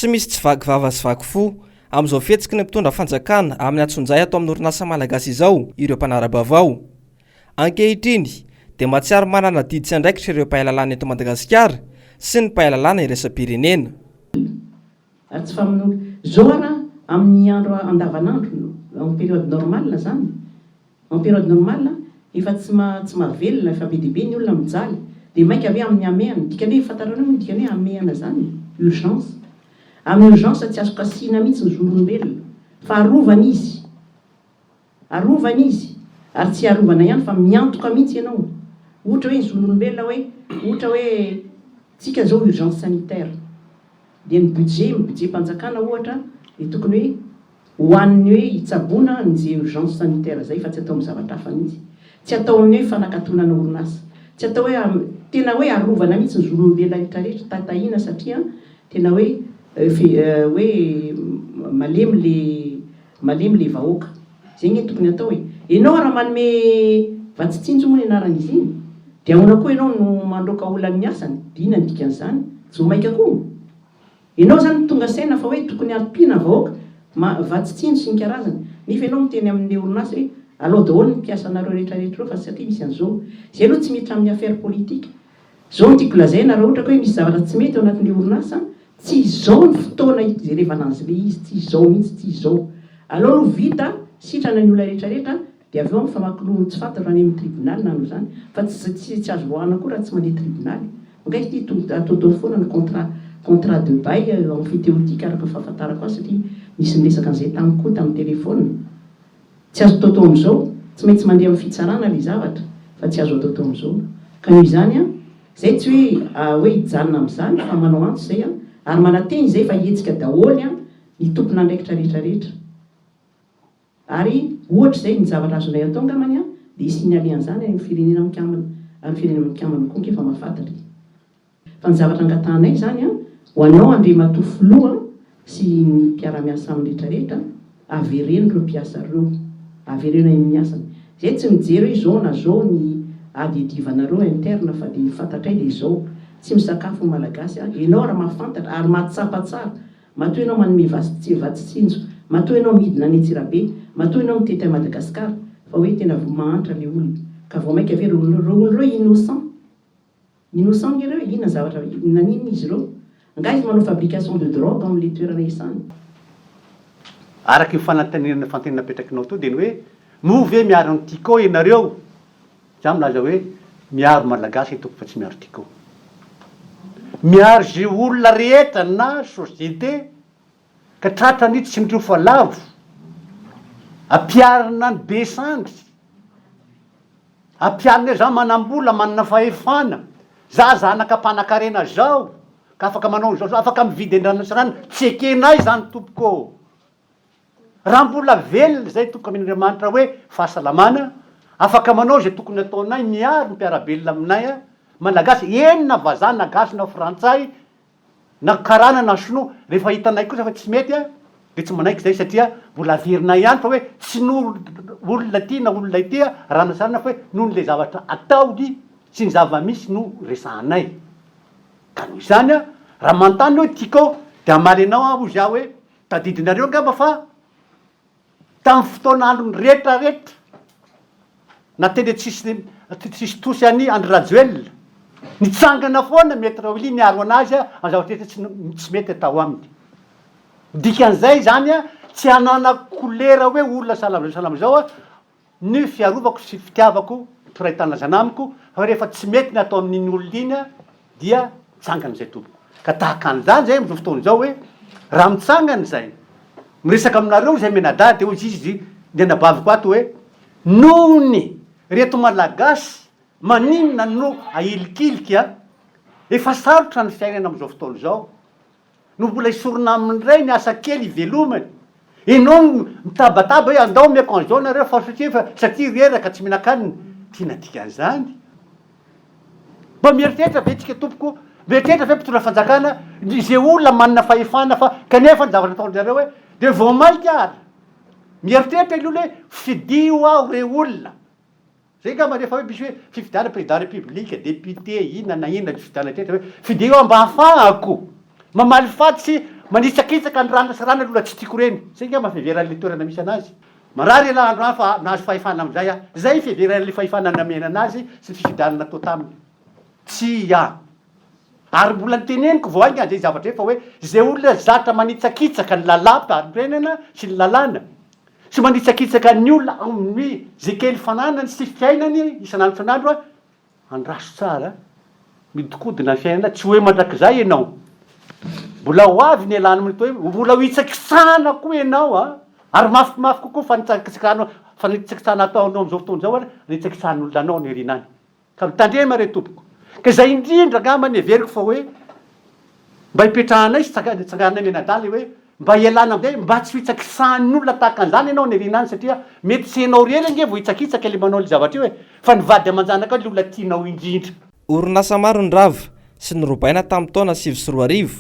Tsy misy tsy vaky vava sy vaky fo amin'izao fihetsiky ny mpitondra fanjakana amin'ny antsonjay atao amin'ny orinasa malagasy izao ireo mpanara-baovao. Ankehitriny dia mahatsiaro manana adidy sy andraikitra ireo mpahay lalàna eto Madagasikara sy ny mpahay lalàna iraisam-pirenena. Ary tsy famonoana. Zao ara amin'ny andro andavanandro en période normale zany, en période normale efa tsy ma tsy mahavelona efa be dia be ny olona mijaly dia maika ve amin'ny hamehana, dikany hoe fantatrareo moa ny dikany hoe hamehana zany? Urgence. Amin'ny urgence tsy azo kasihina mihitsy ny zon'olombelona fa arovana izy. Arovana izy, ary tsy arovana ihany fa miantoka mihitsy ianao. Ohatra hoe ny zon'olombelona hoe, ohatra hoe tsika zao urgence sanitaire, dia ny budget, ny budget-mpanjakana ohatra dia tokony hoe ho an'ny hoe hitsaboana an'izay urgence sanitaire zay fa tsy atao amin'ny zavatra hafa mihitsy. Tsy atao amin'ny hoe fanakatonana orinasa. Tsy atao hoe, tena hoe arovana mihitsy ny zon'olombelona rehetra rehetra, tatahina satria tena hoe hoe malemy le Malemy le vahoaka. Zay nge tokony atao e. Enao raha manome vatsy tsinjo moa ny anaran'izy iny de ahoana koa enao no mandroaka olona ny asany de inona ny dikan'izany? Tsy vao maika koa? Enao zany tonga saina fa hoe tokony ampiana vahoaka ma vatsy tsinjo sy ny karazany nefa enao miteny amin'le orinasa hoe alao daholo ny mpiasanareo rehetra rehetra ireo fa satria misy an'izao. Zay aloha tsy miditra amin'ny affaire politique. Zao no tiako lazaina raha ohatra ka hoe misy zavatra tsy mety ao anatin'le orinasa, tsy izao ny fotoana hijerevana an'zle izy, tsy izao mihitsy, tsy izao. Aleo aloha vita, sitrana ny olona rehetra rehetra, dia avy eo mifamaky loha tsy fantatra any amin'ny tribonaly na hanao izany, fa tsy tsy tsy azo roahana koa raha tsy mandeha tribonaly. Angaha izy ity tonga ataotao foana ny contrat contrat de bail emphytéotique araka ny fahafantarako azy satria nisy niresaka an'izay tamiko koa tamin'ny telephone. Tsy azo ataotao amin'izao, tsy maintsy mandeha amin'ny fitsarana ilay zavatra fa tsy azo ataotao amin'izao. Ka noho izany an, izay tsy hoe hoe hijanona amin'izany fa manao antso izay an, ary manantena izay fa hihetsika daholo an ny tompon'andraikitra rehetra rehetra. Ary ohatra izay ny zavatra azonay atao angambany an dia hi-signaler an'izany any amin'ny firenena mikambana, ary ny firenena mikambana koa ange efa mahafantatra e. Fa ny zavatra angatahanay izany an, ho anao Andriamatoa Filoha sy ny mpiara-miasa aminy rehetra rehetra, avereno ireo mpiasa ireo, avereno any amin'ny asany. Izay tsy mijery hoe izao na izao ny ady iadivanareo interne fa dia fantatray dia izao, tsy misakafo ny Malagasy an, ianao ary mahafantatra ary mahatsapa tsara, matoa ianao manome vatsy tsinjo, matoa ianao midina any Antsirabe, matoa ianao mitety an'i Madagasikara, fa hoe tena mahantra ilay olona, ka vao mainka ve ireo olona ireo, ireo olona ireo innocent. Innocent nge reo e, inona zavatra naninona izy ireo? Angaha izy manao fabrication de drogue ao amin'le toerana isany? Araka io fanantenana fanontaniana napetrakinao teo dia ny hoe moa ve miaro ny Tiko ianareo? Za milaza hoe miaro Malagasy tompoko fa tsy miaro Tiko. Miaro ze olona rehetra na société ka tratra ny tsindrio fa lavo, ampiharina ny be sandry. Ampiharina hoe za manambola, manana fahefana, za zanaka mpanakarena zao ka afaka manao an'izao zao, afaka mividy an'irany sy irany, tsy ekenay zany tompoko ô! Raha mbola velona izay tompoko amin'Andriamanitra hoe fahasalamana, afaka manao izay tokony ataonay, miaro ny mpiara-belona aminay, Malagasy, eny na vazaha na gasy na frantsay, Na karana na sinoa, rehefa hitanay kosa fa tsy mety dia tsy manaiky izay satria mbola averinay ihany fa hoe tsy noho olona ity na olona ity raha nasarana fa hoe noho ilay zavatra ataony sy ny zava-misy no resahanay. Ka noho izany raha manontany hoe Tiko dia hamaly anao aho hozy aho hoe tadidinareo angamba fa Tamin'ny fotoana androny rehetra rehetra, na tena tsisy tsisy tosy an'i Andry Rajoelina, nitsangana foana Maître Willy niaro an'azy amin'ny zavatra rehetra tsy tsy mety atao aminy. Dikan'izay izany tsy hananako kolera hoe olona sahala amin'izao sahala amin'izao Ny fiarovako sy fitiavako mpiray tanindrazana amiko fa rehefa tsy mety ny atao amin'iny olona iny dia mitsangana izay tompoko. Ka tahaka an'izany izay amin'izao fotoana izao hoe raha mitsangana izay miresaka aminareo izay mianadahy dia hoy izy ny anabaviko ato hoe nohon'ny reto malagasy maninona no ahilikilika efa sarotra ny fiainana amin'izao fotoana izao no mbola esorina aminy indray ny asa kely ivelomany, enao mitabataba hoe andao omeko an'izao nareo fa satria efa satria reraka tsy mihinan-kanina, tiana dikan'izany? Mba mieritreritra ve tsika tompoko, mieritreritra ve mpitondra fanjakana, izay olona manana fahefana fa kanefa ny zavatra ataon-drareo hoe de vao maika ary mieritreritra ilay olona hoe fidio aho rey olona. Zay angamba rehefa hoe misy hoe fifidianana président république, député, inona na inona fifidianana rehetra hoe fidio aho mba hahafahako mamaly faty sy Manitsakitsaka ny ranona sy rana ny olona tsy tiako ireny. Zay angamba fiheveran'ilay toerana misy anazy. Marary ialahy androany fa nahazo fahefana amin'izay aho. Zay fiheveran'ilay fahefana namena anazy sy ny fifidianana natao taminy. Tsia. Ary mbola noteneniko vao haingana izay zavatra izay fa hoe izay olona zatra manitsakitsaka ny lalàm-panorenana sy ny lalàna sy manitsakitsaka ny olona amin'ny izay kely fananany sy fiainany isan'andro isan'andro Andraso tsara, mihodinkodina ny fiainana, tsy hoe mandrakizay ianao. Mbola ho avy ny ialana amin'ny toe, mbola ho hitsakitsahana koa ianao a! Ary mafimafy kokoa fanitsakitsahana fanitsakitsahana ataonao amin'izao fotoana izao ary ny hitsakitsahan'olona anao any aoriana any. Ka mitandrema re tompoko. Ka izay indrindra angamba ny heveriko fa hoe mba hipetrahanay sy tsanganay mianadahy ilay hoe Mba hialana amin'izay, mba tsy ho hitsakitsahan'ny olona tahaka an'izany ianao any aoriana any satria mety tsy ianao irery ange vao hitsakitsaka ilay manao ilay zavatra io e, fa ny vady aman-janakao ilay olona tianao indrindra. Orinasa maro no rava sy norobaina tamin'ny taona 2009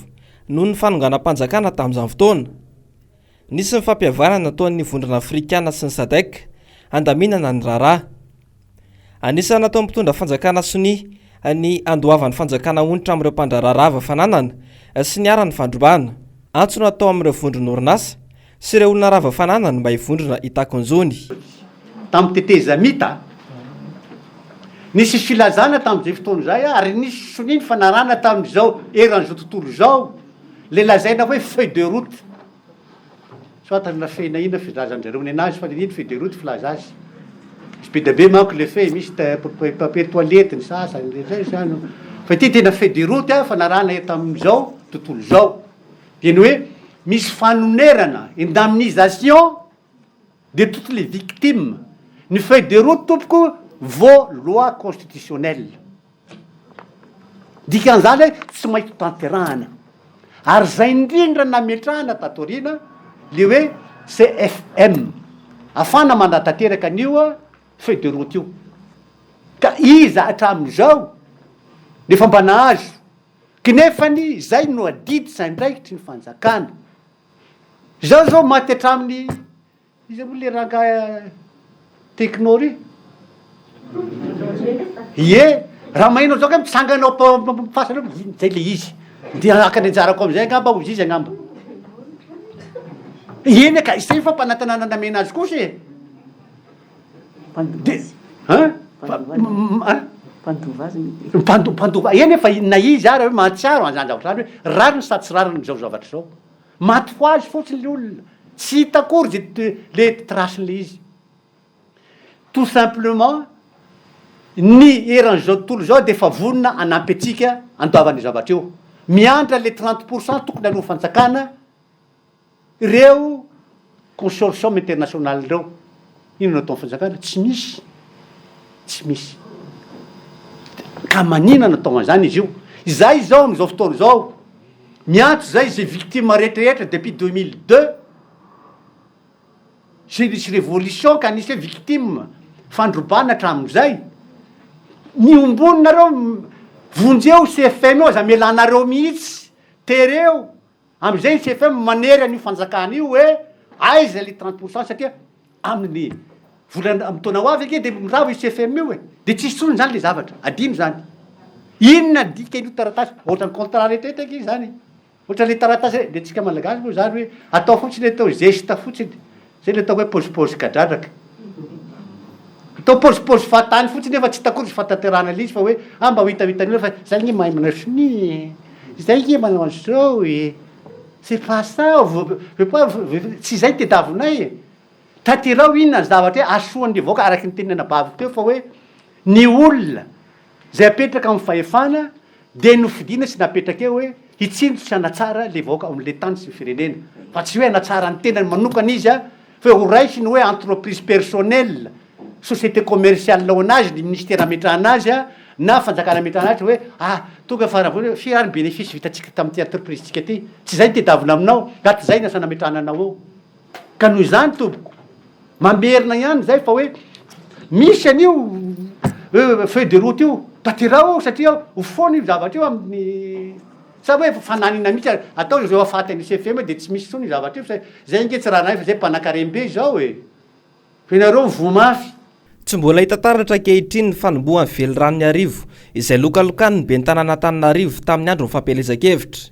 noho ny fanonganam-panjakana tamin'izany fotoana. Nisy ny fampihavanana nataon'ny Vondrona Afrikana sy ny Sadec handaminana ny raharaha. Anisan'ny nataon'ny mpitondra fanjakana sonia ny handoavan'ny fanjakana onitra amin'ireo mpandraharaha rava fananana sy niharan'ny fandrobana. Antso no atao amin'ireo vondron'orinasa sy ireo olona rava fananana mba hivondrona hitaky ny zony. Tamin'ny tetezamita, nisy filazana tamin'izay fotoana izay ary nisy sonia nifanarahana tamin'izao eran'izao tontolo izao, ilay lazaina hoe feuille de route. Tsy fantatra na feuille na inona filazan-dry zareo nenazy fa iny feuille de route filaza azy. Misy be dia be manko le feuille, misy papier toilette ny sasany, zay zany. Fa ity tena feuille de route fanarahana eto amin'izao tontolo izao. Dia ny hoe misy fanonerana, indemnisation de toutes les victimes. Ny feuille de route tompoko vaut loi constitutionnelle. Dikan'izany hoe tsy maintsy tanterahana. Ary izay indrindra nametrahana tato aoriana le hoe CFM, afahana manatanteraka an'io feuille de route io. Ka iza hatramin'izao no efa mba nahazo? Kinefany izay no adidy sy andraikitry ny fanjakana. Izao izao maty hatramin'ny Iza moa le rangahy techno ry? Ie, raha maheno an'izao kay mitsangana ao am-pasana eo, zay le izy. Dia haka ny anjarako am'zay angamba hozy izy angamba. Eny ka, izay fampanantenana namena azy kosa e. De, hein? Mpandova azy mety. Mpandova, eny fa na izy ary hoe mahatsiaro an'izany zavatra zany hoe rariny sa tsy rariny izao zavatra izao. Maty ho azy fotsiny le olona, tsy hita akory ze le trace-n'le izy. Tout simplement, ny eran'izao tontolo izao dia efa vonona hanampy antsika handoavana io zavatra io. Miandry an'le 30 pour cent tokony aloan'ny fanjakana ireo consortium international ireo. Inona no ataon'ny fanjakana? Tsy misy. Tsy misy. Ka maninona no atao an'izany izy io? Izahay izao amin'izao fotoana izao, miantso izay izay victime rehetrarehetra depuis 2002, izay nisy révolution ka nisy hoe victime, fandrobana hatramin'izay, miombona nareo, vonjeo CFM io, aza amelanareo mihitsy, tereo. Amin'izay ny CFM manery an'io fanjakana io hoe aiza le 30 pour cent satria amin'ny volana amin'ny taona ho avy ange de mirava io CFM io e, de tsisy intsony zany le zavatra, adino zany. Inona ny dikan'io taratasy, ohatran'ny contrat rehetrarehetra ange zany e, ohatran'le taratasy, ny antsika malagasy moa zany hoe atao fotsiny atao geste fotsiny, zay le atao hoe paozipaozy kadradraka. Atao paozipaozy fahatany fotsiny nefa tsy hita akory ny fahatanterahana ilay izy fa hoe ah mba ho hitahitan'ny olona fa zay nge mahay manao sonia e, zay nge manao an'izao e, c'est pas ça, veut pas tsy izay ny tediavinay e. Tanteraho inona ny zavatra hoe hahasoan'ny vahoaka araka ny tenin'ny anabaviko teo fa hoe ny olona izay apetraka amin'ny fahefana dia nofidina sy napetraka eo hoe hitsinjo sy hanatsara le vahoaka ao amin'le tany sy ny firenena fa tsy hoe hanatsara ny tenany manokana izy a fa hoe ho raisiny hoe entreprise personnelle, société commerciale ho an'azy ny ministera ametrahana azy a na fanjakana ametrahana azy hoe ah tonga fa raha vao hoe firy ary ny bénéfice vitantsika tamin'ity entreprise tsika ty, tsy izay no tedavina aminao, ka tsy izay ny asa nametrahana anao eo. Ka noho izany tompoko, mamerina ihany izay fa hoe misy an'io feuille de route io, tanteraho io satria ho foana io zavatra io amin'ny, sa hoe fananina mihitsy ary, atao izao afaty an'ny CFM dia tsy misy intsony io zavatra io fa zay ange tsy raharaha fa zay mpanankarem-be izao e! Fa ianareo voa mafy. Tsy mbola hita taratra ankehitriny ny fanombohan'ny veliranon'Iarivo izay lokalokanin'ny ben'ny tanàn'Antananarivo tamin'ny andron'ny fampielezan-kevitra.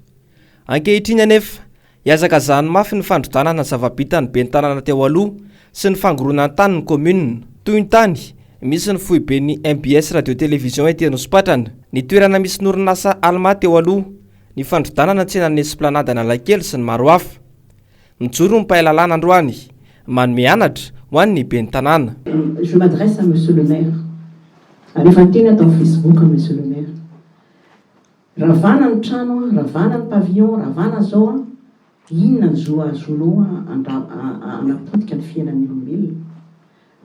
Ankehitriny anefa, Ihazakazahany mafy ny fandrodanana ny zava-bitan'ny ben'ny tanàna teo aloha sy ny fangoronan-tany ny kaominina. Toy ny tany misy ny foiben'ny mbs Radio Télévision ety Anosipatrana, ny toerana misy ny orinasa Alma teo aloha, ny fandrodanana ny tsenan'ny Esplanade Analakely sy ny maro hafa. Mijoro ny mpahay lalàna androany, manome anatra ho an'ny ben'ny tanàna. Je m'adresse à Monsieur le Maire, alefa ny teny ato amin'ny Facebook Monsieur le Maire. Ravana ny trano an, ravana ny pavillon, ravana zao an, inona ny zo ahazoanao hanapotika ny fiainan'ny olombelona?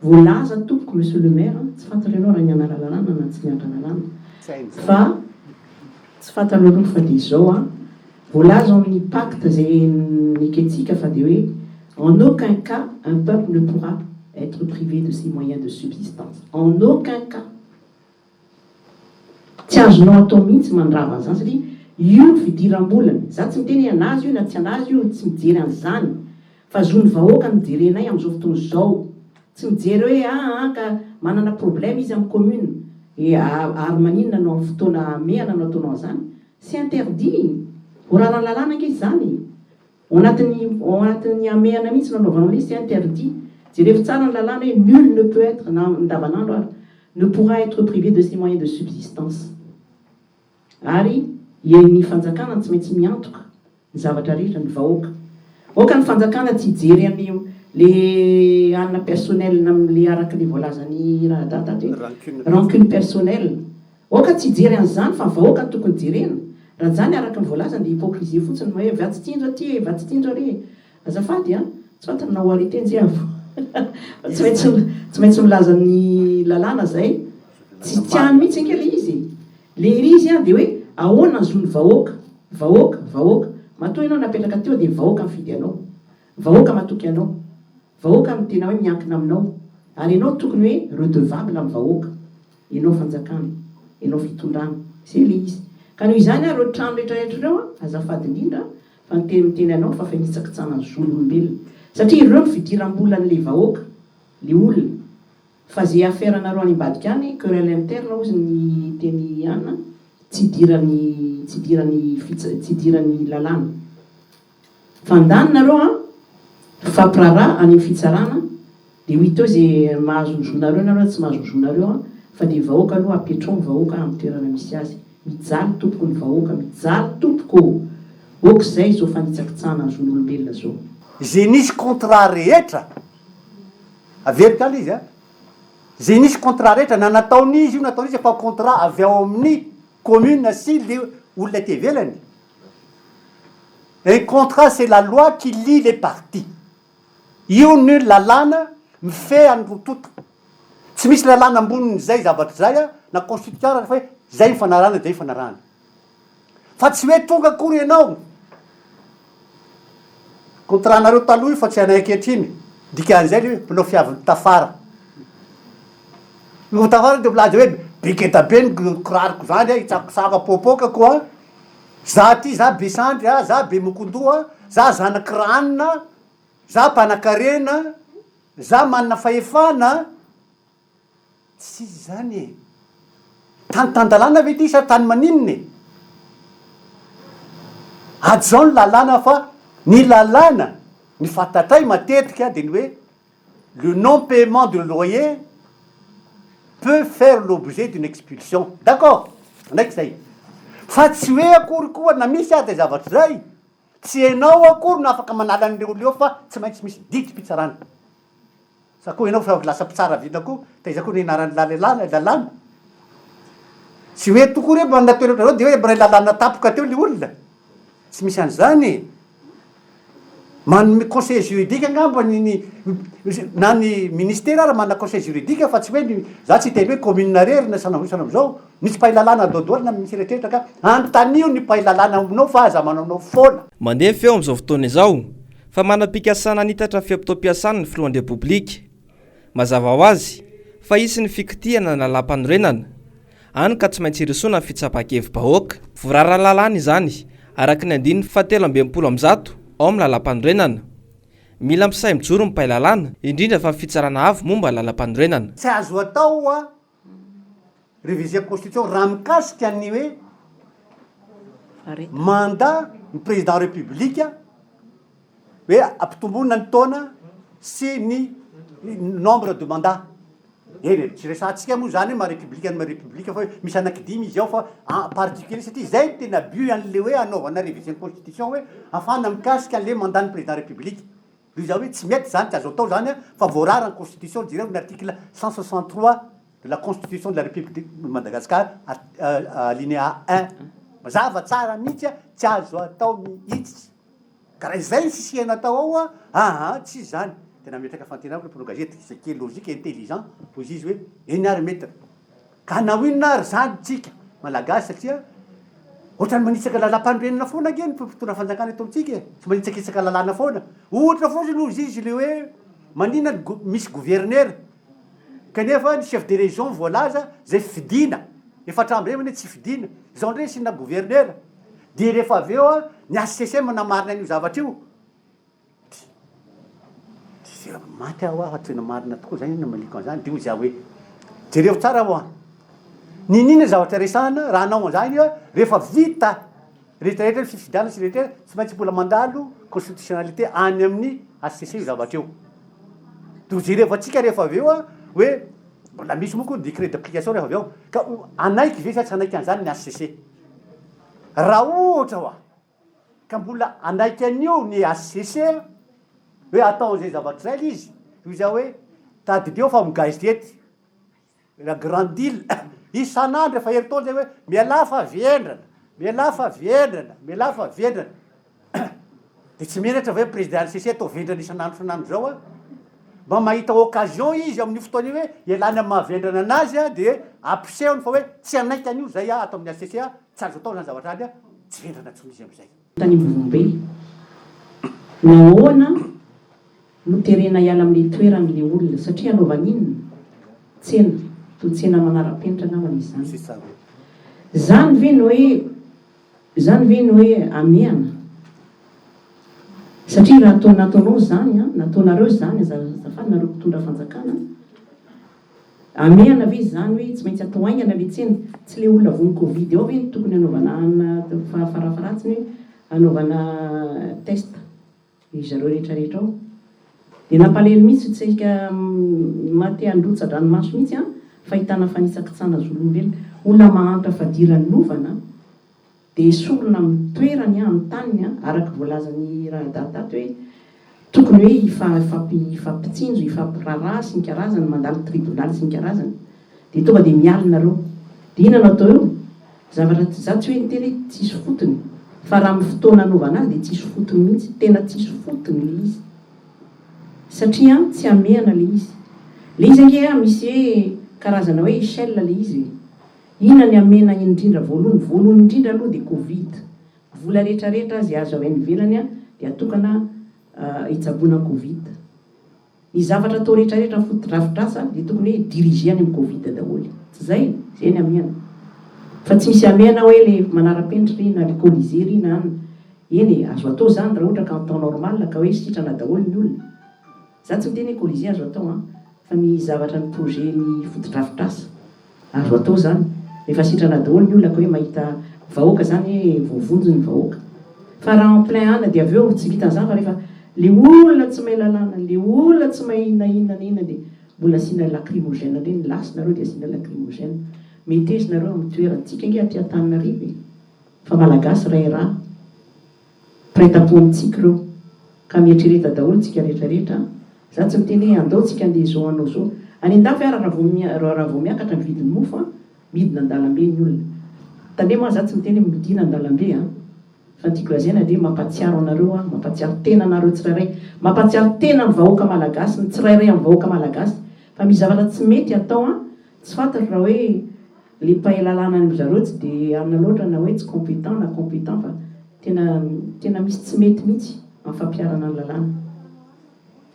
Voalaza tompoko Monsieur le Maire an, tsy fantatra ianao raha nianara lalàna na tsy nianatra lalàna fa tsy fantatra aloha fa dia izao an, voalaza ao amin'ny pacte izay nekentsika fa dia hoe en aucun cas un peuple ne pourra être privé de ses moyens de subsistance, en aucun cas. Tsy azonao atao mihitsy mandrava an'izany satria io ny fidiram-bolany. Za tsy miteny hoe anazy io na tsy anazy io, tsy mijery an'izany fa zon'ny vahoaka no jerenay amin'izao fotoana izao. Tsy mijery hoe aa ka manana problème izy amin'ny commune e ary maninona no amin'ny fotoana hamehana no ataonao an'izany? C'est interdit! Voararan'ny lalàna ange izany. Ao anatin'ny ao anatin'ny hamehana mihitsy no anaovanao ilay izy, c'est interdit. Jerevo tsara ny lalàna hoe nul ne peut être na andavanandro ary ne pourra être privé de ses moyens de subsistance. Ary ny fanjakana no tsy maintsy miantoka ny zavatra rehetra, ny vahoaka. Aoka ny fanjakana tsy hijery an'i le anona personnel amin'le araka le voalazan'i Ranadahy tato hoe rancune personnelle. Aoka tsy hijery an'izany fa ny vahoaka no tokony jerena. Raha izany araka ny voalazany dia hypocrisie fotsiny ny hoe vatsy tsinjo aty e, vatsy tsinjo ary e. Azafady an, tsy fantany na ho arrêté njy aho fa tsy maintsy tsy maintsy milaza ny lalàna zay. Tsy tsy any mihitsy ange le izy e. Le izy an dia hoe ahoana ny zon'ny vahoaka, vahoaka, vahoaka. Matoa ianao napetraka teo dia ny vahoaka nifidy anao. Vahoaka matoky anao. Vahoaka no tena hoe miankina aminao. Ary ianao tokony hoe redevable amin'ny vahoaka. Ianao fanjakana, ianao fitondrana. Zay le izy. Ka noho izany ary ireo trano rehetra rehetra ireo an, azafady indrindra fa ny teny miteny anao fa fanitsakitsahana ny zon'olombelona. Satria ireo no fidiram-bolan'le vahoaka, le olona. Fa ze affaire nareo any ambadika any, querelle interne hozy ny teny an, tsy idiran'ny, tsy idiran'ny fitsa, tsy idiran'ny lalàna. Fandany nareo an, mifampiraharaha any amin'ny fitsarana de ho hita eo ze mahazo ny zonareo nareo na tsy mahazo ny zonareo an, fa de vahoaka aloha apetrao ny vahoaka amin'ny toerana misy azy, mijaly tompoko ny vahoaka, mijaly tompoko ô! Ok zay zao fanitsakitsahana ny zon'olombelona zao. Ze nisy contrat rehetra, averiko ihany izy an, ze nisy contrat rehetra na nataon'izy io nataon'izy fa contrat avy ao amin'ny commune sy le olona aty ivelany, Un contrat c'est la loi qui lie les parties. Io no lalàna mifehy an'ny roa tonta. Tsy misy lalàna ambonin'izay zavatra izay an, na constitution ary fa hoe zay ifanarahana dia ifanarahana. Fa tsy hoe tonga akory ianao, contrat nareo taloha io fa tsy anay ankehitriny, dikan'izay le hoe mpanao fiavin'ny tafara. Ny tafara dia milaza hoe be geda be ny kiraroko zany an, hitsakosako apoapoakako an. Za ty za be sandry a, za be mokondoha, za zanaky ranona, za mpanakarena, za manana fahefana, tsy izy zany e! Tany tan-dalàna ve ty sa tany maninona e? Hajao ny lalàna fa ny lalàna, ny fantatray matetika de ny hoe Le non paiement de loyer peut faire l'objet d'une expulsion. D'accord, manaiky zay. Fa tsy hoe akory koa na misy aza zay zavatra zay, tsy enao akory no afaka manala an'ireo olona eo fa tsy maintsy misy didim-pitsarana. Sa koa enao fa lasa mpitsara vita koa, taiza koa nianaran'ny lalàna, lalàna. Tsy hoe tokoa re manana toerana ohatran'izao dia hoe miray lalàna tampoka teo le olona. Tsy misy an'izany e! Manome conseil juridique angamba ny ny na ny ministera ara manana conseil juridique fa tsy hoe ny za tsy hiteny hoe commune rery na sanamizao sanamizao, misy mpahay lalàna daholo na misy eritreritra ka anontanio ny mpahay lalàna aminao fa aza manaonao foana. Mandeha ny feo amin'izao fotoana izao fa manam-pikasana hanitatra ny fe-potoam-piasany ny filohan'ny Repoblika. Mazava ho azy fa hisy ny fikitihana ny lalàmpanorenana. Any ka tsy maintsy hirosoana ny fitsapan-kevi-bahoaka. Voararan'ny lalàna izany, araka ny andininy fahatelo amby enimpolo amby zato ao amin'ny lalàmpanorenana. Mila misahy mijoro ny mpahay lalàna, indrindra fa ny fitsarana avo momba ny lalàmpanorenana. Tsy azo atao hoa réviser constitution raha mikasika ny hoe mandat ny président république. Hoe ampitomboina ny taona sy ny nombre de mandat. Eny e, tsy resahantsika moa zany hoe maha république ny maha république fa hoe misy anakidimy izy ao fa en particulier satria zay no tena but an'le hoe anaovana révision constitution hoe ahafahana mikasika an'le mandat ny président république. Noho izany hoe tsy mety zany, tsy azo atao zany fa voarara ny constitution, jereo ny article 163 de la constitution de la république de Madagascar alinéa un, mazava tsara mihitsy tsy azo atao mihitsy. Ka raha izay ny sisihana atao ao a, aa tsy izy izany. Dia nametraka fantenana hoe mpanao gazety, ce qui est logique et intelligent, hoy izy hoe eny ary maître. Ka hanao inona ary izany tsika Malagasy satria ohatran'ny manitsaka lalam-panorenana foana ange ny mpitondra fanjakana eto amintsika e, tsy manitsakitsaka lalàna foana. Ohatra fotsiny hoy izy le hoe maninona ny go- misy gouverneur kanefa ny chef de région voalaza zay fidiana, efa hatramin'izay anie tsy fidiana, izao indray asiana gouverneur. Dia rehefa avy eo ny HCC manamarina an'io zavatra io, dia maty aho fa tena marina tokoa zany namaliko an'izany, dia hoy za hoe, jereo tsara hoa, n'inon'inona zavatra resahana, raha hanao an'izany io, rehefa vita rehetra rehetra ny fifidianana sy rehetra rehetra, tsy maintsy mbola mandalo constitutionnalité any amin'ny HCC io zavatra io. Dia ho jerevantsika rehefa avy eo hoe mbola misy moa koa ny décret d'application rehefa avy eo, ka hanaiky ve sa tsy hanaiky an'izany ny HCC. Raha ohatra hoa ka mbola hanaiky an'io ny HCC hoe atao an'izay zavatra izay ilay izy, hoy izaho hoe tadidio fa amin'ny gazety la grande ile isan'andro efa herintaona izay hoe mialà fa vendrana, mialà fa vendrana, mialà fa vendrana. Dia tsy menatra ve président HCC atao vendrana isan'andro isan'andro izao a? Mba mahita occasion izy amin'io fotoana io hoe ialany amin'ny maha vendrana anazy a, dia ampisehony fa hoe tsy hanaiky an'io izay aho ato amin'ny HCC a, tsy azo atao izany zavatra izany a, tsy vendrana intsony izy amin'izay. Tany Ambovombe. Nahoana no terena hiala amin'ilay toerany ilay olona? Satria hanaovany inona? Tsena. Toa tsena manara-penitra angambany izany. Izany ve no hoe Izany ve ny hoe hamehana? Satria raha toa nataonao izany an, nataonareo izany azafady nareo mpitondra fanjakana, hamehana ve izany hoe tsy maintsy atao haingana le tsena? Tsy le olona voan'ny covid ao ve no tokony hanaovana farafaharatsiny hoe hanaovana test? Ry zareo rehetra rehetra ao. Dia nampalahelo mihitsy saika maha te handrotsa-dranomaso mihitsy an, fahitana fanitsakitsahana zon'olombelona. Olona mahantra fadiranovana dia esorina amin'ny toerany an, amin'ny taniny an, araka voalazan'i Rahadahy tato hoe tokony hoe hifampitsinjo, hifampiraharaha sy ny karazany, mandalo tribonaly sy ny karazany. Dia tonga dia mialona reo. Dia inona no atao eo? Zavatra za tsy hoe niteny hoe tsisy fotony fa raha amin'ny fotoana anaovana azy dia tsisy fotony mihitsy, tena tsisy fotony le izy. Satria tsy hamehana le izy. Le izy ange an misy hoe karazana hoe échelle le izy e. Inona ny hamehana indrindra voalohany? Voalohany indrindra aloha dia covid. Vola rehetra rehetra izay azo avy any ivelany dia atokana hitsaboana covid. Ny zavatra atao rehetra rehetra fotodrafitrasa dia tokony hoe diriger any amin'ny covid daholo. Tsy zay? Zay ny hamehana. Fa tsy misy hamehana hoe le manara-penitra ry na le colisée ry na an. Eny e, azo atao zany raha ohatra ka en temps normal ka hoe sitrana daholo ny olona. Za tsy miteny hoe colisée azo atao an, fa ny zavatra ny projet ny fotodrafitrasa. Azo atao zany. Rehefa sitrana daholo ny olona ka hoe mahita vahoaka zany hoe voavonjy ny vahoaka. Fa raha en plein ana dia avy eo tsy vitan'izany fa rehefa le olona tsy mahay lalàna, le olona tsy mahay na inona na inona dia mbola asiana lacrymogène indray ny lasy nareo dia asiana lacrymogène. Meteza nareo amin'ny toerany. Tsika ange aty Antananarivo e. Fa Malagasy ray rà. Mpiray tampo amintsika ireo. Ka mieritrereta daholo tsika rehetra rehetra an! Za tsy miteny hoe andao tsika andeha izao hanao izao. Any andafy ara raha vao raha vao miakatra ny vidin'ny mofo an, midina andalambe ny olona. Tandremo an, za tsy miteny hoe midina andalambe an! Fa ny tiako lazaina dia mampatsiaro anareo aho, mampatsiaro tena anareo tsirairay, mampatsiaro tena ny vahoaka malagasy, ny tsirairay amin'ny vahoaka malagasy fa misy zavatra tsy mety atao an, tsy fantatro raha hoe Le mpahay lalàna any amin zareo tsy de anona loatra na hoe tsy compétent na compétent fa tena tena misy tsy mety mihitsy amin'ny fampiharana ny lalàna.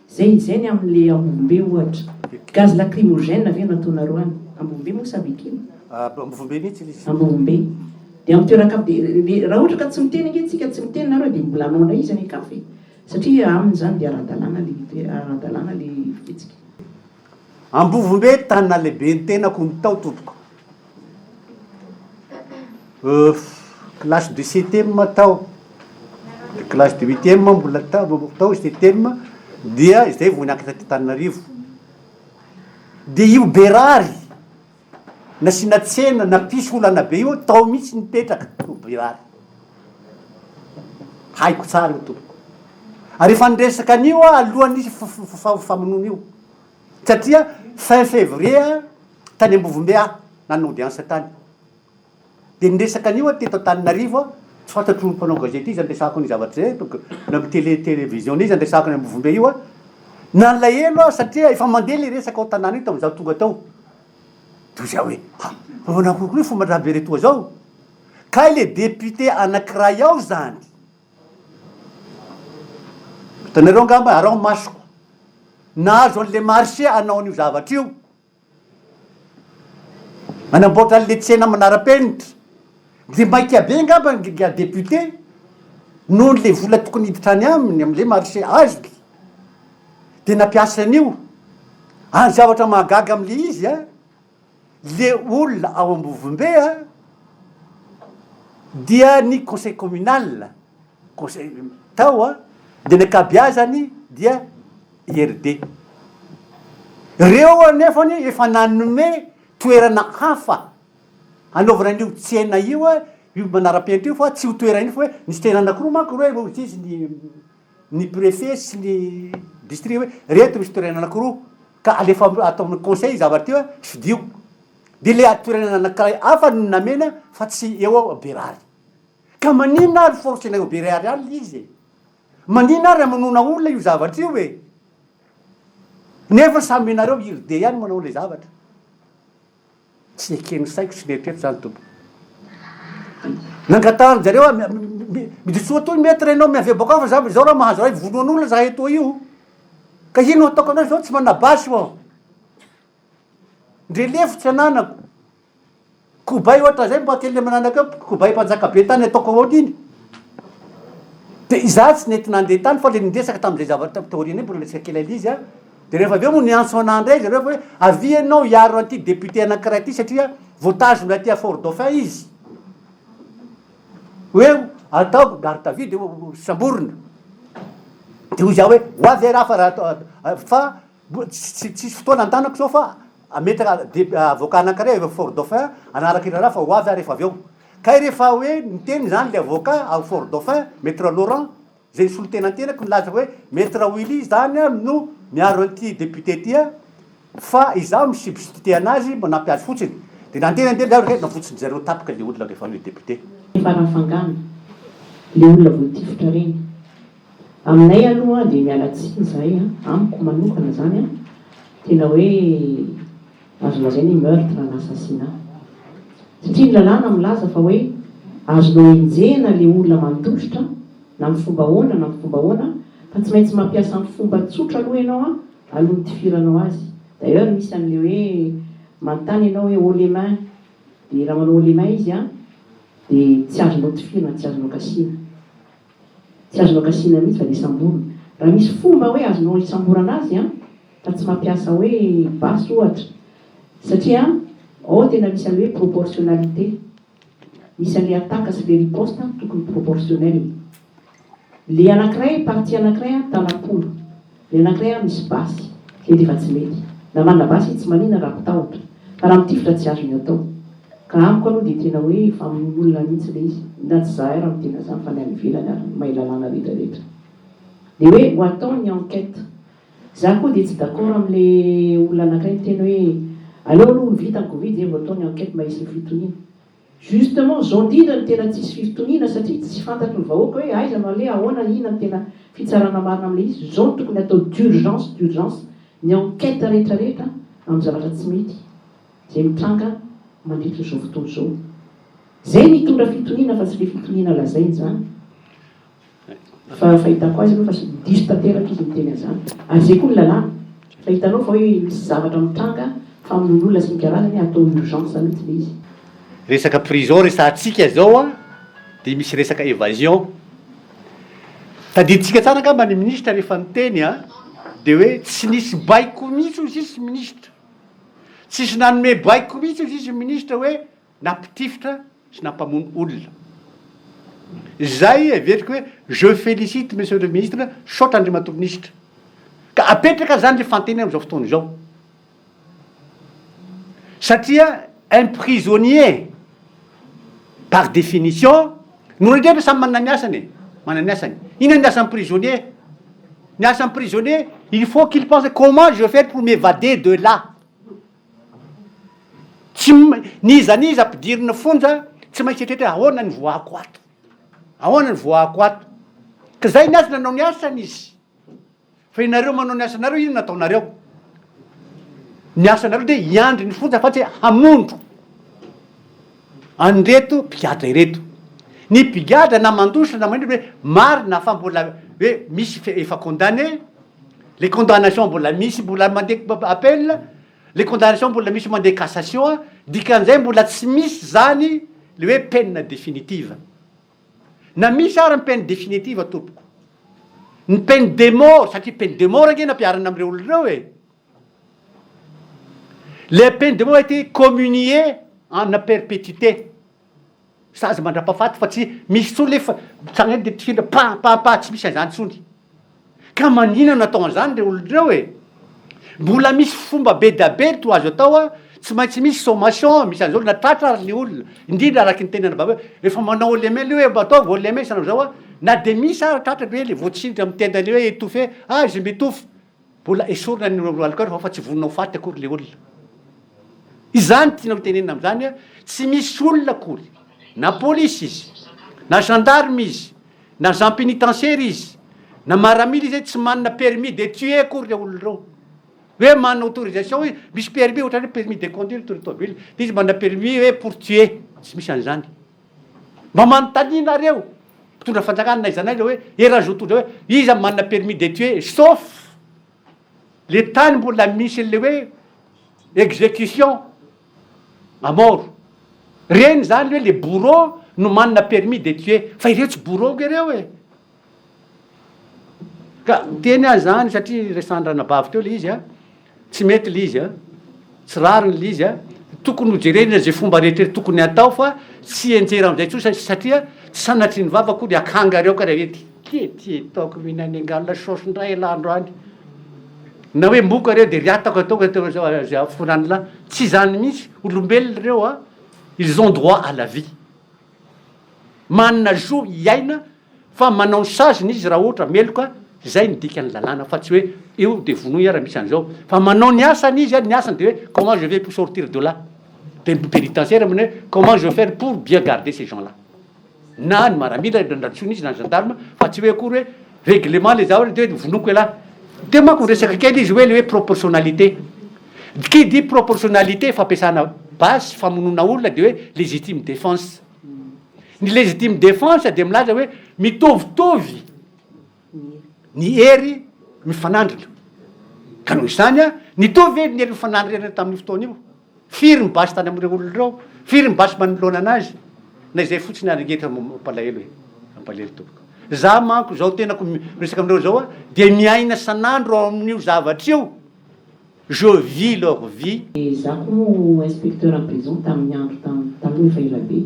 Zay zay ny amin'le Ambovombe ohatra. Gaz lacrymogène ve no ataonareo any? Ambovombe moa sa Bekily? Ambovombe mihitsy ilay izy. Ambovombe. De amin'ny toeran-kafa de le raha ohatra ka tsy miteny ange tsika tsy miteny nareo de mbola hanao indray izy any an-kafa e. Satria aminy zany de ara-dalàna le ara-dalàna le fihetsika. Ambovombe tanana lehibe ny tenako no tao tompoko. Classe de septième tao. Classe de huitième mbola tao, septième, dia izay vao niakatra aty Antananarivo. Dia io Berary nasiana tsena, nampisy olana be io, tao mihitsy nipetraka io Berary. Haiko tsara io tompoko. Ary efa niresaka an'io aho alohan'isy famonoana io. Satria fin février tany Ambovombe aho nanana audience tany. Dia niresaka an'io aho teto Antananarivo aho, tsy fantatro mpanao gazety iza niresahako an'io zavatra izay, na amin'ny télé télévision iza niresahako an'i Ambovombe io aho. Nalahelo aho satria efa mandeha ilay resaka ao an-tanàna io tamin'izaho tonga tao. Dia hoy izaho hoe, ha, fa manao akory koa io fomba an-dRabe retoa izao? Kay le député anankiray ao izany. Hitanareo angamba, araho masoko. Nahazo an'ilay marché hanao an'io zavatra io. Manamboatra an'le tsena manara-penitra. De maika be angamba ingahy député noho le vola tokony hiditra any aminy amle marché azony de nampiasa an'io. Ary zavatra mahagaga amle izy a, le olona ao Ambovombe a dia ny conseil communal, conseil tao a, de ny ankabeazany dia IRD. Reo anefany efa nanome toerana hafa hanaovana an'io tsena io, io manara-penitra io fa tsy io toerana io fa hoe nisy toerana anakiroa manko reo hoy izy ny ny préfet sy ny district hoe reto misy toerana anakiroa ka alefa atao amin'ny conseil zavatra io fidio. De le toerana anakiray hafa no namena fa tsy eo Berary. Ka maninona ary forcena eo Berary any le izy e? Manina ary amonoana olona io zavatra io e! Nefa samy ianareo IRD ihany manao an'ilay zavatra. Tsy eken'ny saiko sy ny eritreritro izany tompoko. Nangatahan zareo aho, miditsoa atoy maître ianao miavia bôka ao fa za zao raha mahazo ray vonoan'olona zahay etoa io. Ka ino ataoko anao zao tsy manana basy ô. Ndre lefo tsy ananako. Kobay ohatra zay mba kely mananaka eo, kobay mpanjaka be tany ataoko ahoana iny? De izaho tsy nety nandeha tany fa le niresaka tamin'izay zavatra taoriana iny mbola niresaka kely an'izy aho, de rehefa avy eo moa niantso anah indray zareo fa hoe avia ianao hiaro an'ity député anankiray ity satria voatazona aty à Fort Dauphin izy, hoe atao garde à vue de samborina, de hoy zaho hoe ho avy aho raha fa raha fa Tsy tsisy fotoana antanako zao fa ametraka avocat anakiray avy ao Fort Dauphin hanaraka io raharaha fa ho avy aho rehefa avy eo. Kay rehefa hoe niteny zany le avocat ao Fort Dauphin, Maître Laurent, zay nisolo tena ny tenako nilaza hoe Maître Willy zany no miaro an'ity député ty fa izaho mi-substituer anazy manampy azy fotsiny. De nandeha nandeha le hoe navotsin-dry zareo tapaka le olona rehefa le député. Farafangana, le olona voatifitra reny. Aminay aloha dia miala tsiny izahay an, amiko manokana izany an, tena hoe azo lazaina hoe meurtre na assassinat. Satria ny lalàna milaza fa hoe azonao enjehina ilay olona mandositra na amin'ny fomba ahoana na amin'ny fomba ahoana fa tsy maintsy mampiasa ny fomba tsotra aloha ianao an alohan'ny hitifiranao azy. D'ailleurs misy an'ilay hoe manontany ianao hoe haut les mains dia raha manao haut les mains izy an dia tsy azonao tifirina, tsy azonao kasihina. Tsy azonao kasihina mihitsy fa dia samborina. Raha misy fomba hoe azonao hisamborana azy an, fa tsy mampiasa hoe basy ohatra. Satria ao tena misy an'ilay hoe proportionnalité. Misy an'ilay attaque sy ilay riposte tokony proportionnel. Le anankiray, partie anankiray an, tanam-polo. Le anankiray an misy basy. Zay dia efa tsy mety. Na manana basy izy tsy maninona raha mpitahotra. Fa raha mitifitra tsy azony atao. Ka amiko aloha dia tena hoe famonoan'olona mihitsy ilay izy. Na tsy za ary miteny an'izany fa ny any ivelany ary ny mahay lalàna rehetra rehetra. Dia hoe ho atao ny enquête. Za koa dia tsy d'accord amin'ilay olona anankiray niteny hoe aleo aloha ho vita ny covid zay vao atao ny enquête mba hisy ny fitoniana. Justement, zao indrindra no tena tsisy fifitoniana satria tsy fantatry ny vahoaka hoe aiza no aleha, ahoana, inona no tena fitsarana marina amin'ilay izy, zao no tokony atao d'urgence d'urgence ny enquête rehetra rehetra amin'ny zavatra tsy mety izay mitranga mandritra izao fotoana izao. Zay no hitondra fitoniana fa tsy le fitoniana lazainy izany. Fa fahitako azy aloha fa diso tanteraka izy miteny an'izany. Ary izay koa ny lalàna. Fa hitanao fa hoe misy zavatra mitranga famonoan'olona sy ny karazany atao urgence mihitsy ilay izy. Resaka prison resahantsika zao an, dia misy resaka evasion. Tadidintsika tsara angamba ny minisitra rehefa niteny an, dia hoe tsy nisy baiko mihitsy hoy sisa minisitra. Tsisy nanome baiko mihitsy hoy sisa minisitra hoe Nampitifitra sy nampamono olona. Izay heveriko hoe je félicite Monsieur le Ministre, misaotra Andriamatoa Minisitra. Ka apetraka izany le fanontaniana amin'izao fotoana izao. Satria un prisonnier par définition, ny olona rehetra samy manana ny asany e, manana ny asany. Inona ny asan'ny prisonnier? Ny asan'ny prisonnier, il faut qu'il pense comment je vais faire pour m'évader de là. Tsy n'iza n'iza ampidirina fonja tsy maintsy eritreritra hoe ahoana ny voahako ato, ahoana ny voahako ato. Ka zay ny azy nanao ny asany izy. Fa ianareo manao ny asanareo inona ataonareo? Ny asanareo dia hiandry ny fonja fa tsy hamondro an'ireto mpigadra ireto. Ny mpigadra na mandositra na manino hoe marina fa mbola hoe misy efa condamné, le condamnation mbola misy mbola mandeha appel, le condamnation mbola misy mandeha cassation, dikan'izay mbola tsy misy zany le hoe peine définitive. Na misy ara ny peine définitive tompoko. Ny peine de mort, satria peine de mort ange nampiharina amin'ireo olona ireo e. Le peine de mort a été communiée en perpétuité. Sazy mandra-pahafaty fa tsy misy intsony le fa mitsangana eny de tifirina pa pa pa tsy misy an'izany intsony. Ka maninona no atao an'izany ireo olona ireo e? Mbola misy fomba be dia be to azo atao a, tsy maintsy misy sommation, misy an'izao na tratra ary le olona, indrindra araky ny teny anabavy hoe rehefa manao haut les mains le hoe mba ataovy haut les mains isan'andro zao a, na de misy ary tratra le hoe le voatsindry amin'ny tendany hoe étouffé, ah je m'étouffe, mbola esorina ny alcool fa tsy vonona ho faty akory le olona. Izany tiana ho tenenina amin'izany a, tsy misy olona akory, na polisy izy, na gendarme izy, Na agent pénitentiaire izy, na maramila izy tsy manana permis de tuer akory ireo olona ireo. Hoe manana autorisation hoe misy permis ohatran'ny hoe permis de conduire toy ny tomobile, dia izy manana permis hoe pour tuer, tsy misy an'izany. Mba manontania nareo mpitondra fanjakana n'aiza n'aiza hoe eran'izao tontolo izao hoe iza manana permis de tuer sauf le tany mbola misy an'le hoe exécution à mort. Reny zany hoe le bourreau no manana permis de tuer fa ireo tsy bourreau nge reo e! Ka miteny aho zany satria resahan'ny ranabavy teo le izy a, tsy mety le izy a, tsy rariny le izy a, tokony ho jerena ze fomba rehetra tokony atao fa tsy hianjera amizay tsony satria tsy sanatria ny vava akory akanga reo ka raha hoe ty ty ataoko mihinana engalina saosy ndray elah androany. Na hoe moka reo de riatako ataoko zay aforan'lah, tsy izany mihitsy, olombelona ireo a, ils ont droit à la vie, manana zo hiaina fa manao ny saziny izy raha ohatra meloka, zay ny dikan'ny lalàna fa tsy hoe io de vonoy aho raha misy an'izao, fa manao ny asany izy a, ny asany de hoe comment je vais pour sortir de là, de ny pénitentiaire manao hoe comment je vais faire pour bien garder ces gens là. Na ny maramila nantsoina izy na ny gendarme fa tsy hoe akory hoe règlement le zavatra de hoe vonoiko elah. Teo manko niresaka kely izy hoe le hoe proportionnalité. Qui dit proportionnalité fampiasana basy famonoana olona de hoe légitime défense. Ny légitime défense de milaza hoe mitovitovy ny hery mifanandrina. Ka noho izany an, nitovy ve ny hery mifanandrina tamin'io fotoana io? Firy ny basy tany amin'ireo olona ireo? Firy ny basy manoloana anazy? Na izay fotsiny ary ange mampalahelo e! Mampalahelo tompoko. Za manko izao tenako miresaka aminareo izao a, dia miaina san'andro ao amin'io zavatra io, je vis leur vie. Za koa moa inspecteur en prison tamin'ny andro taloha efa ela be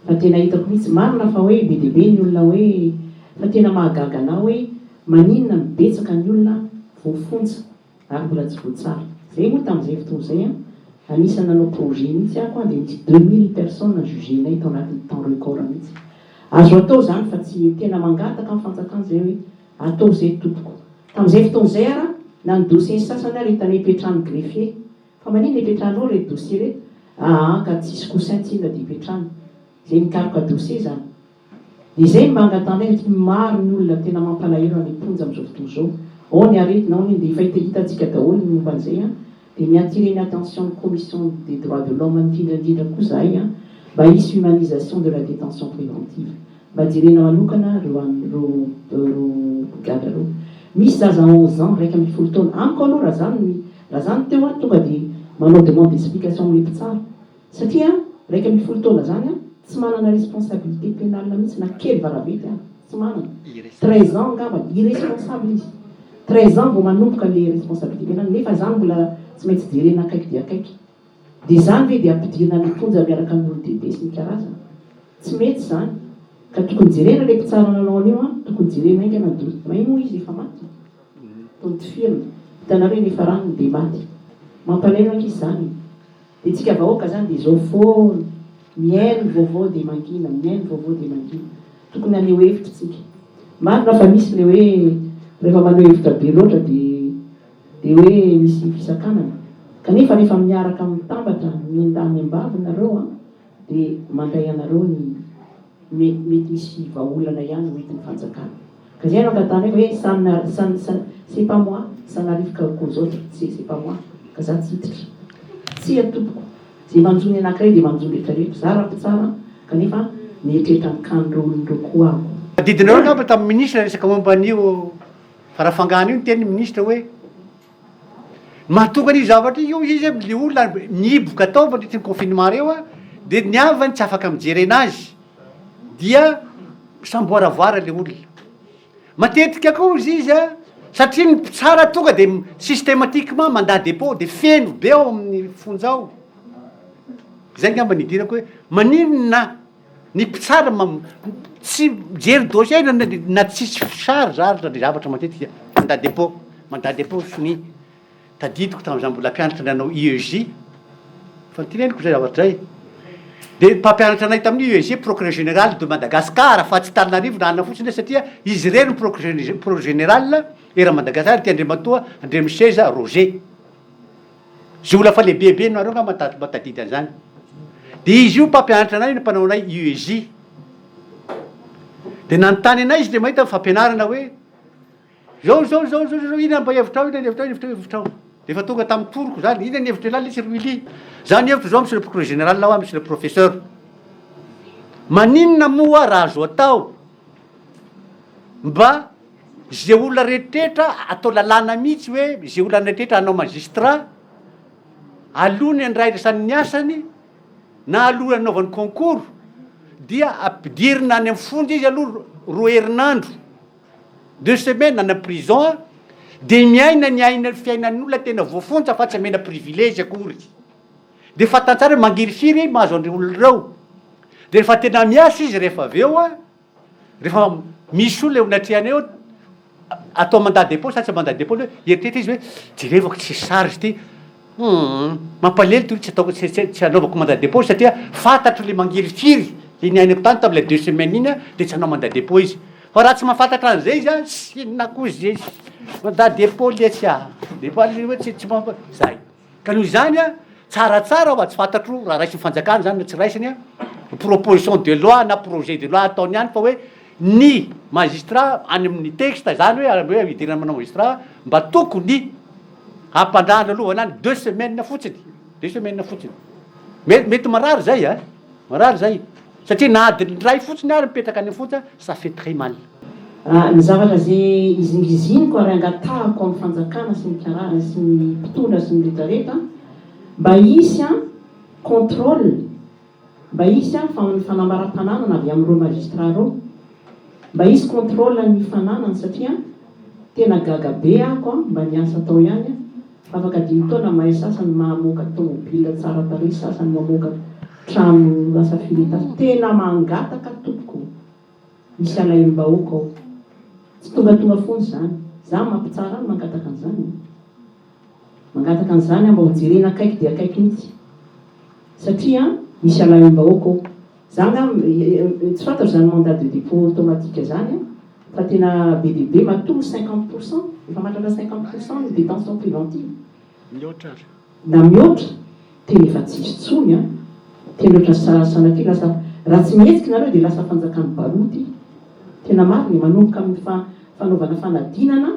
fa tena hitako mihitsy marina fa hoe be dia be ny olona hoe fa tena mahagaga anah hoe maninona no betsaka ny olona voafonja ary mbola tsy voatsara. Zay moa tamin'izay fotoana izay an, anisan'ny nanao projet mihitsy aho an, dia nisy 2000 personnes juger-nay tao anatin'ny temps record mihitsy. Azo atao izany fa tsy tena mangataka amin'ny fanjakana izay hoe atao izay tompoko. Tamin'izay fotoana izay ara, na ny dossier sasany ary hitanay ipetrahan'ny greffier. Fa maninona ipetrahanao ireto dossier ireto? Aa ka tsisy coussin tsinona dia ipetrahana. Izay nikaroka dossier izany. Dia izay no mba angatahanay satria maro ny olona tena mampalahelo any am-ponja amin'izao fotoana izao. Ao ny aretina, ao ny dia efa hitantsika daholo ny momba an'izay an. Dia mi-attirer ny attention ny commission des droits de l'homme indrindra indrindra koa izahay an, mba hisy humanisation de la détention préventive. Mba jerena manokana ireo ireo ireo mpigadra ireo. Misy zaza 11 ans, 11 taona. Amiko aloha raha zany raha zany teo an, tonga dia manao demande d'explication amin'ny mpitsara. Satria 11 taona zany an, tsy manana responsabilité pénale mihitsy na kely varavety ary, tsy manana. 13 ans angamba, irresponsable izy. 13 ans vao manomboka le responsabilité pénale, nefa zany mbola tsy maintsy jerena akaiky dia akaiky. Dia zany ve dia ampidirina any am-ponja miaraka amin'ny olon-dehibe sy ny karazany? Tsy mety zany. Ka tokony jerena le mpitsara nanao an'io an, tokony jerena haingana ny dossier, may moa izy efa maty, tony tifirina, hitanareo ny niafarany dia maty. Mampalahelo ankizy zany e. Dia tsika vahoaka zany dia zao foana, mihaino ny vaovao dia mangina, mihaino ny vaovao dia mangina. Tokony haneho hevitra tsika. Marina fa misy le hoe rehefa maneho hevitra be loatra dia dia hoe misy fisakanana. Kanefa rehefa miaraka mitambatra miendahy miambavy nareo an, dia mandray anareo ny mety misy vahaolana ihany ho entin'ny fanjakana. Ka zay no angatahanay hoe ça ne ça ne ça c'est pas moi, ça n'arrive que qu'aux autres, c'est c'est pas moi, ka za tsy hiditra. Tsia tompoko, ze manjo ny anakiray dia manjo ny rehetra rehetra, za raha mpitsara kanefa mieritreritra ny cas-n'ireo olona ireo koa aho. Tadidinareo angamba tamin'ny ministra resaka momba an'io farafangana io niteny ny ministra hoe Mahatonga an'io zavatra io izy le olona mihiboka tao mandritry ny confinement reo a, de ny havany tsy afaka mijery anazy dia misamboaravoara le olona. Matetika koa ozy izy a, satria ny mpitsara tonga de systématiquement mandat dépôt de feno be ao amin'ny fonja ao, zay ngamba ny idirako hoe maninona Ny mpitsara tsy mijery dossier na na tsisy charge ary le zavatra matetika mandat dépôt, mandat dépôt sonia. Tadidiko tamin'izaho mbola mpianatra nanao IEJ, efa noteneniko zay zavatra zay, de mpampianatra anay tamin'io IEJ procureur général de Madagascar fa tsy Tananarivo na anona fotsiny hoe satria izy irery no procureur procureur général eran'i Madagascar ty Andriamatoa Andriamiseza Roger. Zay olona efa lehibebe nareo angamba mba tadidy an'izany. Dia izy io mpampianatra anay no mpanao anay UEJ. Dia nanontany anay izy dia mahita ny fampianarana hoe zao zao zao zao zao inona mba hevitrao inona ny hevitrao inona ny hevitrao. Dia efa tonga tamin'ny toroko zany inona ny hevitr'ialahy lesy ry Willy. Za ny hevitro zao monsieur le procureur général hoa monsieur le professeur. Maninona moa raha azo atao mba Ze olona rehetrretra atao lalàna mihitsy hoe ze olona rehetrretra hanao magistrat aloha ny andraisany ny asany na aloha anaovany concours dia ampidirina any amin'ny fonja izy aloha roa herinandro, deux semaines any am prison de miaina ny aina fiainan'ny olona tena voafonja fa tsy amena privilège akory. De fantany tsara hoe mangirifiry mahazo an'ireo olona ireo. De rehefa tena miasa izy rehefa avy eo an, Rehefa misy olona eo anatrehany eo, atao mandat dépôt sa tsy mandat dépôt hoe hieritreritra izy hoe jerevako tsy charge ity, humm mampalelo ty tsy ataoko tsy tsy anaovako mandat dépôt satria fantatro le mangirifiry le niainako tany tamin'ilay deux semaines iny an, de tsy hanao mandat dépôt izy. Fa raha tsy mahafantatra an'izay izy an, tsy inona koa izy mandat dépôt letsy ah, dépôt hoe tsy tsy mampa- zay. Ka noho izany an, tsaratsara fa tsy fantatro raha raisin'ny fanjakana izany na tsy raisiny an, proposition de loi na projet de loi ataony ihany fa hoe ny magistrat any amin'ny texte izany hoe hoe hidirana manao magistrat mba tokony hampandrahana aloha any deux semaines fotsiny, deux semaines fotsiny. Mety mety marary izay an, marary izay satria na adiny iray fotsiny ary mipetraka any am-fonja ça fait très mal. Ny zavatra ze izingiziniko ary angatahako amin'ny fanjakana sy ny mpiarahana sy ny mpitondra sy ny retraretra mba hisy an controle mba hisy an fanambaram-pananana avy amin'ireo magistrat ireo mba hisy controle ny fananany satria tena gaga be ako an mba niasa tao ihany an fa afaka dimy taona mahay sasany mahamoaka tomobile tsara tarehy sasany mamoaka trano lasa firy étage tena mangataka tompoko Misy alahelom-bahoaka ao. Tsy tongatonga foana izany. Za mampitsara ahy mangataka an'izany an. Mangataka an'izany aho mba ho jerena akaiky dia akaiky mihitsy. Satria misy alahelom-bahoaka ao. Za angaha tsy fantatro izany mandat de dépôt automatique izany an, fa tena be dia be matoa 50 pour cent, efa mahatratra 50 pour cent ny détention préventive. Mihoatra ary. Na mihoatra, tena efa tsisy tsony an! Tena ohatran'ny sa sanatria lasa raha tsy mihetsika nareo dia lasa fanjakan'ny baroa ty! Tena marina e, manomboka amin'ny fa fanaovana fanadinana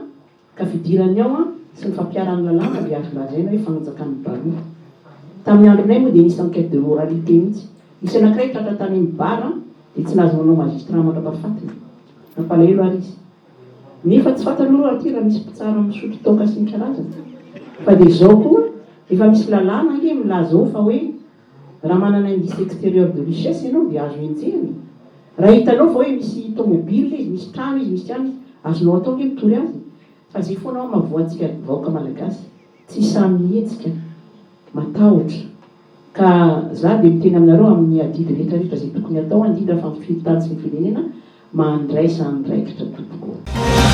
ka fidirany ao an sy ny fampiharany lalàna dia azo lazaina hoe fanjakan'ny baroa. Tamin'ny andronay moa dia nisy enquête de moralité mihitsy. Nisy anankiray tratra tany amin'ny bar dia tsy nahazo nanao magistrat mandrapahafatiny. Nampalahelo ary izy. Nefa tsy fantany aloha aty raha misy mpitsara misotro toaka sy ny karazany. Fa dia izao koa, efa misy lalàna ange milaza ao fa hoe raha manana indice extérieur de richesse ianao dia azo enjehina e. Raha hitanao fa hoe misy tomobile izy, misy trano izy, misy anona izy, azonao atao ange mitory azy e. Fa izay foana hoa mahavoa antsika vahoaka malagasy, tsy sahy mihetsika, matahotra. Ka za dia miteny aminareo amin'ny adidy rehetra rehetra izay tokony atao indrindra fa amin'ny filoha tany sy ny firenena, mandraisa andraikitra tompoko.